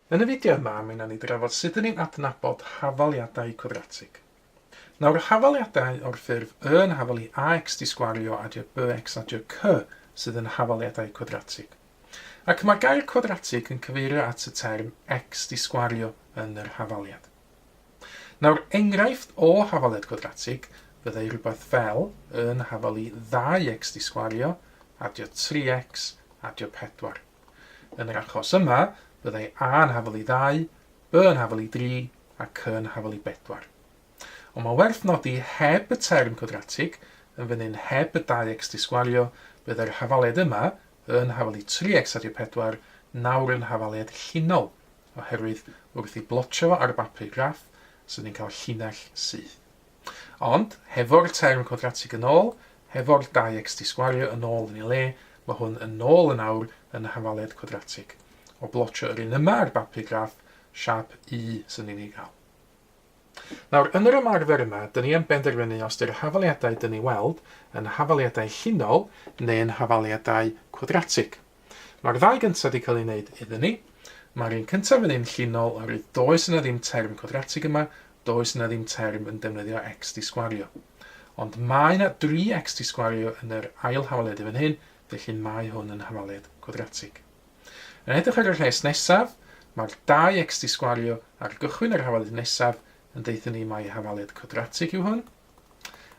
Yn y fideo yma, mi wnawn ni drafod sut 'dyn ni'n adnabod hafaliadau cwadratig. Nawr, hafaliadau o'r ffurf y yn hafal i ax di sgwario adio bx adio c sydd yn hafaliadau cwadratig. Ac mae'r gair cwadratig yn cyfeirio at y term x di sgwario yn yr hafaliad. Nawr, enghraifft o hafaliad cwadratig fyddai rhywbeth fel y yn hafal i 2x di sgwario adio 3x adio 4. Yn yr achos yma, byddai A yn hafal i ddau, B yn hafal i dri, a C yn hafal i bedwar. Ond mae'n werth nodi heb y term cwadratig, yn fan hyn heb y 2x di sgwario, byddai'r hafaliad yma yn hafal i 3x adio 4, nawr yn hafaliad llinol, oherwydd wrth i blotio fo ar bapur graff, 'swn ni'n cael llinell syth. Ond, hefo'r term cwadratig yn ôl, hefo'r 2x di sgwario yn ôl yn ei le, mae hwn yn ôl yn awr yn hafaliad cwadratig. O blotio yr un yma ar bapur graff, siâp U sy'n ni'n ei gael. Nawr, yn yr ymarfer yma, dyn ni am benderfynu os dy'r hafaliadau dyn ni weld yn hafaliadau llinol neu yn hafaliadau cwadratig. Mae'r ddau gyntaf wedi cael ei wneud iddyn ni. Mae'r un cyntaf yn un llinol oherwydd does yna ddim term cwadratig yma, does yna ddim term yn defnyddio x di sgwario. Ond mae yna 3x di sgwario yn yr ail hafaliad i fan hyn, felly mae hwn yn hafaliad cwadratig. Yn edrych ar y rhes nesaf, mae'r 2x di sgwario ar gychwyn yr hafaliad nesaf yn deutha ni mai hafaliad cwadratig yw hwn.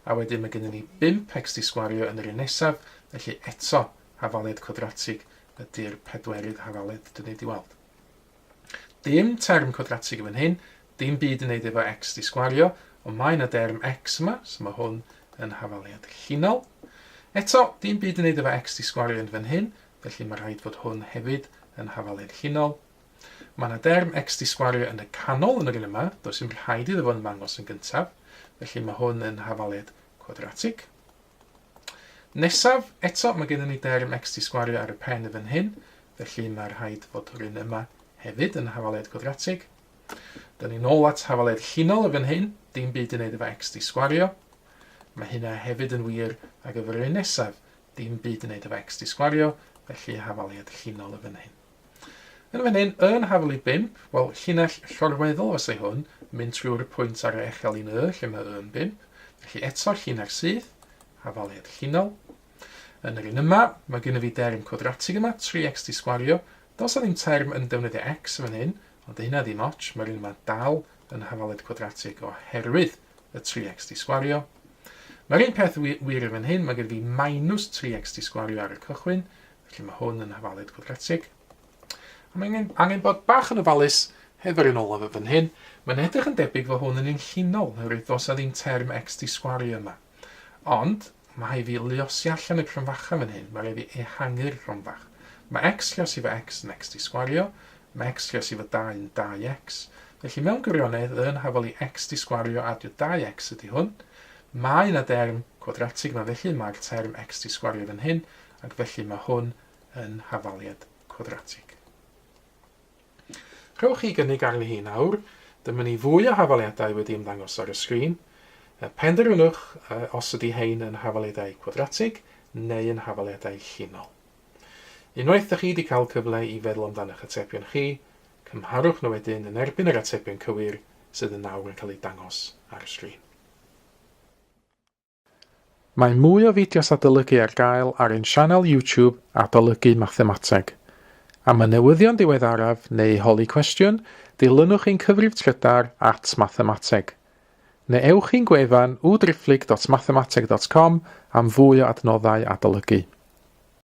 A wedyn mae gennym ni 5x di sgwario yn yr un nesaf, felly eto hafaliad cwadratig ydy'r pedwerydd hafaliad dyn ni wedi weld. Dim term cwadratig yn fan hyn, dim byd yn neud efo x di sgwario, ond mae yna derm x yma, so mae hwn yn hafaliad llinol. Eto, dim byd yn neud efo x di sgwario yn fan hyn, felly mae rhaid fod hwn hefyd yn hafaliad llinol. Mae yna derm x di sgwario yn y canol yn yr un yma, does dim rhaid iddo fod yn ddangos yn gyntaf, felly mae hwn yn hafaliad cwadratig. Nesaf, eto, mae gennym ni derm x di sgwario ar y pen yn fan hyn, felly mae rhaid fod yr un yma hefyd yn hafaliad cwadratig. Dyn ni'n ôl at hafaliad llinol yn fan hyn, dim byd yn neud efo x di sgwario. Mae hynna hefyd yn wir ar gyfer yr un nesaf, dim byd yn neud efo x di sgwario, felly hafaliad llinol yn fan hyn. Yn fan hyn, yn hafal i 5, wel, llinell llorweddol fasai hwn, mynd trwy'r pwynt ar y echelin Y, lle mae Y yn 5. Felly eto llinell syth, hafaliad llinol. Yn yr un yma, mae gennym fi derm cwadratig yma, 3x di sgwario. Does na ddim term yn defnyddio x yn fan hyn, ond hynna ddim ots, mae'r un yma dal yn hafaliad cwadratig oherwydd y 3x di sgwario. Mae'r un peth wir yn fan hyn, mae gen fi minus 3x di sgwario ar y cychwyn, Felly mae hwn yn hafaliad cwadratig. A mae angen, angen bod bach yn ofalus hefo'r un olaf yn fan hyn. Mae'n edrych yn debyg fod hwn yn un llinol, oherwydd does na ddim term x di sgwario yma. Ond, mae rhaid fi luosi allan y cromfacha fan hyn, mae rhaid fi ehangu'r cromfach. Mae x lluosi fo x yn x di sgwario, mae x lluosi fo 2 yn 2x. Felly mewn gwirionedd, yn hafal i x di sgwario adio 2x ydy hwn. Mae yna derm cwadratig yma felly, mae'r term x di sgwario fan hyn, ac felly mae hwn yn hafaliad cwadratig. Rhowch chi gynnig arni hi nawr. Dyma ni fwy o hafaliadau wedi ymddangos ar y sgrin. Penderfynwch os ydy hein yn hafaliadau cwadratig neu yn hafaliadau llinol. Unwaith ydych chi wedi cael cyfle i feddwl amdano eich atebion chi, cymharwch nhw wedyn yn erbyn yr atebion cywir sydd yn nawr yn cael eu dangos ar y sgrin. Mae mwy o fideos adolygu ar gael ar ein sianel YouTube Adolygu Mathemateg. Am y newyddion diweddaraf neu holi cwestiwn, dilynwch ein cyfrif trydar at mathemateg. Neu ewch i'n gwefan www.mathemateg.com am fwy o adnoddau adolygu.